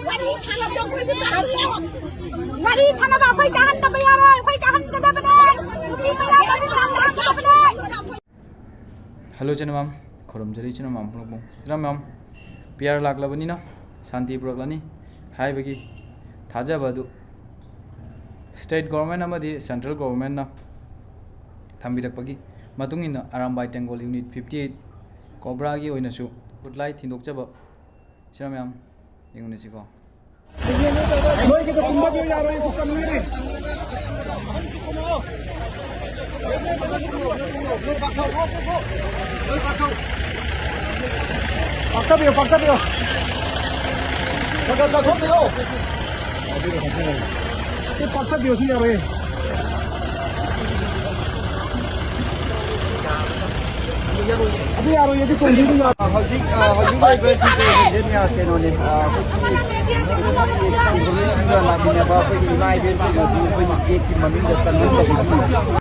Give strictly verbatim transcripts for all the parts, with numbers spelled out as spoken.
ꯋꯥꯔꯤ ꯁꯥꯟꯅꯕꯗꯣ ꯑꯩꯈꯣꯏꯗꯤ ꯇꯥꯍꯜꯂꯣ꯫ ꯋꯥꯔꯤ ꯁꯥꯟꯅꯕ ꯑꯩꯈꯣꯏ ꯇꯥꯍꯟꯗꯕ ꯌꯥꯔꯣꯏ, ꯑꯩꯈꯣꯏ ꯇꯥꯍꯟꯒꯗꯕꯅꯦ꯫ ꯅꯨꯄꯤ ꯃꯌꯥꯝ ꯋꯥꯔꯤ ꯁꯥꯟꯅꯕ ꯇꯥꯍꯟꯒꯗꯕꯅꯦ꯫ ꯍꯜꯂꯣ ꯏꯆꯤꯟ ꯏꯅꯥꯎ ꯃꯌꯥꯝ, ꯈꯨꯔꯨꯝꯖꯔꯤ ꯏꯆꯤꯟ ꯏꯅꯥꯎ ꯃꯌꯥꯝ ꯄꯨꯝꯅꯃꯛꯄꯨ꯫ ꯏꯆꯤꯟ ꯏꯅꯥꯎ ꯃꯌꯥꯝ, ꯄꯤ ꯑꯥꯔ ꯂꯥꯛꯂꯕꯅꯤꯅ ꯁꯥꯟꯇꯤ ꯄꯨꯔꯛꯂꯅꯤ ꯍꯥꯏꯕꯒꯤ ꯊꯥꯖꯕ ꯑꯗꯨ ꯁ꯭ꯇꯦꯠ ꯒꯣꯔꯃꯦꯟ ꯑꯃꯗꯤ ꯁꯦꯟꯇ꯭ꯔꯦꯜ ꯒꯣꯔꯃꯦꯟꯅ ꯊꯝꯕꯤꯔꯛꯄꯒꯤ ꯃꯇꯨꯡ ꯏꯟꯅ ꯑꯔꯥꯝꯕꯥꯏ ꯇꯦꯡꯒꯣꯜ ꯌꯨꯅꯤꯠ ꯐꯤꯐꯇꯤ ꯑꯩꯠ ꯀꯣꯕ꯭ꯔꯥꯒꯤ ꯑꯣꯏꯅꯁꯨ ꯈꯨꯠꯂꯥꯏ ꯊꯤꯟꯗꯣꯛꯆꯕ ꯁꯤꯔ ꯃꯌꯥꯝ ꯌꯦꯡꯃꯤꯟꯅꯁꯤꯀꯣ꯫ ꯅꯣꯏꯒꯤꯗꯣ ꯀꯨꯝꯊꯕꯤꯌꯨ, ꯌꯥꯔꯣꯏ, ꯀꯨꯝꯊꯕꯤꯌꯨꯅꯦ꯫ ꯄꯥꯛꯊꯕꯤꯌꯨ, ꯄꯥꯛꯊꯕꯤꯌꯨ꯫ ꯈꯔ ꯈꯔ ꯆꯠꯊꯣꯛꯄꯤꯌꯨ꯫ ꯁꯤ ꯄꯥꯛꯊꯕꯤꯌꯨ, ꯁꯤ ꯌꯥꯔꯣꯏꯌꯦ꯫ ꯑꯗꯨ ꯌꯥꯔꯣꯏꯌꯦ, ꯑꯗꯨ ꯇꯣꯡꯕꯤꯗꯨ ꯌꯥꯔꯣꯏ꯫ ꯍꯧꯖꯤꯛ, ꯑ, ꯍꯧꯖꯤꯛ ꯂꯩꯕ ꯁꯤꯆꯨꯋꯦꯁꯟꯁꯦ ꯅꯤꯌꯥꯁ ꯀꯩꯅꯣꯅꯦ, ꯑ, ꯑꯩꯈꯣꯏꯒꯤ ꯏꯟꯐꯣꯔꯃꯦꯁꯟꯒ ꯂꯥꯛꯃꯤꯟꯅꯕ ꯑꯩꯈꯣꯏꯒꯤ ꯏꯃꯥ ꯏꯕꯦꯟꯁꯤꯡ ꯑꯗꯨ ꯑꯩꯈꯣꯏꯒꯤ ꯒꯦꯠꯀꯤ ꯃꯃꯤꯡꯗ ꯆꯪꯍꯟꯗꯕꯒꯤ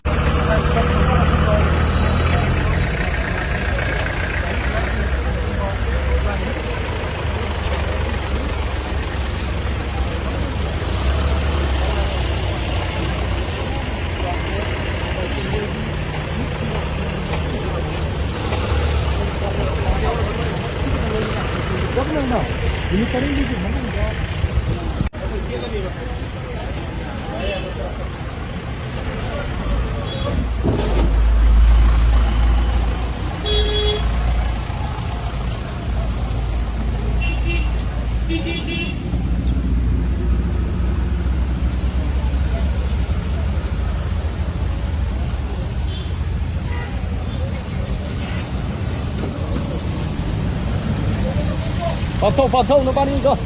ꯄꯥꯊꯧ, ꯄꯥꯊꯧ, ꯅꯕꯥꯅꯤꯗꯣ꯫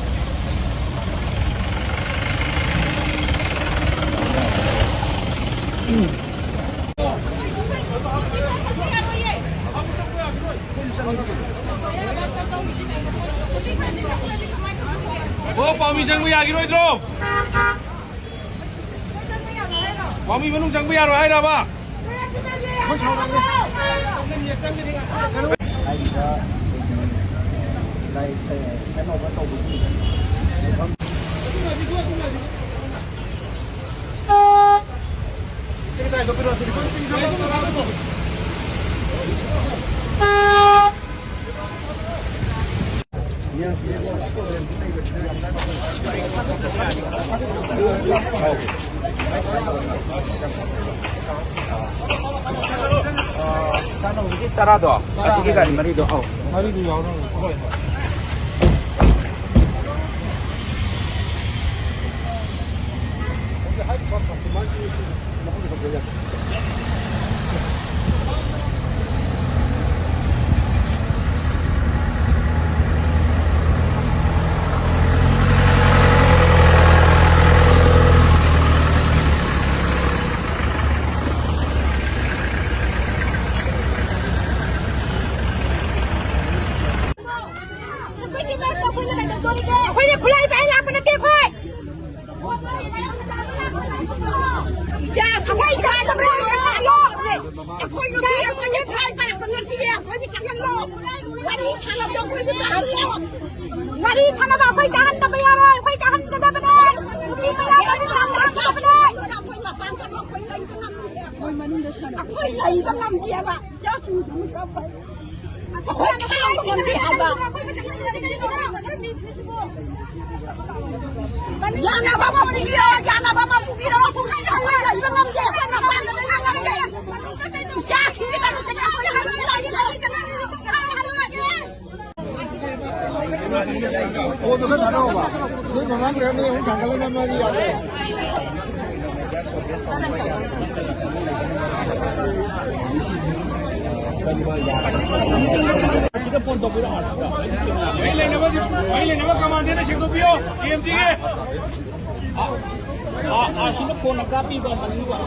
ꯑꯣ, ꯄꯥꯎꯃꯤ ꯆꯪꯕ ꯌꯥꯈꯤꯔꯣꯏꯗ꯭ꯔꯣ? ꯄꯥꯎꯃꯤ ꯃꯅꯨꯡ ꯆꯪꯕ ꯌꯥꯔꯣꯏ ꯍꯥꯏꯔꯕ? ꯍꯥꯏꯔꯤꯕ ꯂꯥꯏꯔꯤꯛ ꯇꯧꯕꯒꯤ ꯆꯥꯅꯕꯒꯤ ꯇꯔꯥꯗꯣ, ꯑꯁꯤꯒꯤ ꯒꯥꯔꯤ ꯃꯔꯤꯗꯣ, ꯑꯧ꯫ ꯃꯔꯤꯗꯨ ꯌꯥꯎꯔꯝꯒꯅꯤ꯫ ꯍꯣꯏ, ꯍꯣꯏ꯫ ꯑꯩꯈꯣꯏꯅ ꯈꯨꯠꯂꯥꯏ ꯄꯥꯏ ꯂꯥꯛꯄ ꯅꯠꯇꯦ ꯑꯩꯈꯣꯏ꯫ ꯏꯆꯥꯁꯤꯡ ꯑꯩꯈꯣꯏ ꯆꯥꯗꯕ꯭ꯔꯥ? ꯑꯩꯈꯣꯏ ꯅꯨꯄꯤ ꯑꯩꯈꯣꯏꯒꯤ ꯈꯨꯠꯂꯥꯏ ꯄꯥꯏꯔꯛꯄ ꯅꯠꯇꯤꯌꯦ꯫ ꯑꯩꯈꯣꯏꯒꯤ ꯆꯪꯍꯜꯂꯣ꯫ ꯋꯥꯔꯤ ꯁꯥꯟꯅꯕꯗꯣ ꯑꯩꯈꯣꯏꯒꯤ ꯇꯥꯍꯜꯂꯣ꯫ ꯋꯥꯔꯤ ꯁꯥꯟꯅꯕ ꯑꯩꯈꯣꯏ ꯇꯥꯍꯟꯗꯕ ꯌꯥꯔꯣꯏ꯫ ꯑꯩꯈꯣꯏ ꯇꯥꯍꯟꯒꯗꯕꯅꯦ꯫ ꯅꯨꯄꯤ ꯃꯌꯥꯝ ꯑꯩꯈꯣꯏ ꯇꯥꯍꯟꯒꯗꯕꯅꯦ꯫ ꯑꯩꯈꯣꯏ ꯃꯄꯥꯟ ꯆꯠꯂꯣ꯫ ꯑꯩꯈꯣꯏ ꯂꯩꯕ ꯉꯝꯗꯦ꯫ ꯑꯩꯈꯣꯏ ꯂꯩꯕ ꯉꯝꯗꯦꯕ꯫ ꯏꯆꯥꯁꯤꯡꯗꯨ ꯀꯞꯄꯦ꯫ ꯑꯩꯈꯣꯏ ꯈꯥꯡꯕ ꯉꯝꯗꯦ ꯍꯥꯏꯕ꯫ ꯌꯥꯅꯕ ꯑꯃ ꯄꯨꯕꯤꯔꯣ, ꯌꯥꯅꯕ ꯑꯃ ꯄꯨꯕꯤꯔꯣ꯫ ꯑꯩꯈꯣꯏ ꯂꯩꯕ ꯉꯝꯗꯦ, ꯑꯩꯈꯣꯏ ꯃꯄꯥꯟꯗ ꯂꯩꯕ ꯉꯝꯗꯦ꯫ ꯏꯆꯥꯁꯤꯡꯒꯤ ꯗꯃꯛꯇꯗꯤ ꯑꯩꯈꯣꯏ ꯍꯟꯁꯨ ꯂꯥꯏꯁꯨ ꯂꯩꯇꯅ ꯂꯩꯔꯤꯁꯦ꯫ ꯐꯣꯟꯗꯣ ꯈꯔ ꯊꯥꯗꯧꯕ꯫ ꯅꯣꯏ ꯃꯃꯥꯡ ꯂꯩꯔ ꯅꯣꯏ ꯑꯃꯨꯛ ꯊꯥꯡꯒꯠꯂꯒ ꯅꯝꯃꯗꯤ ꯌꯥꯔꯣꯏ꯫ ꯁꯤꯗ ꯐꯣꯟ ꯇꯧꯕꯤꯔꯛꯑꯣ꯫ ꯃꯩ ꯂꯩꯅꯕ, ꯃꯩ ꯂꯩꯅꯕ ꯀꯃꯥꯟꯗꯦꯟꯗ ꯁꯦꯡꯗꯣꯛꯄꯤꯌꯣ, ꯀꯦ ꯑꯦꯝ ꯇꯤꯒꯤ꯫ ꯑꯥ, ꯑꯥ, ꯑꯥ, ꯁꯤꯗ ꯐꯣꯟ ꯑꯝꯇ ꯀꯥꯞꯄꯤꯕ, ꯃꯅꯤꯡꯗ꯫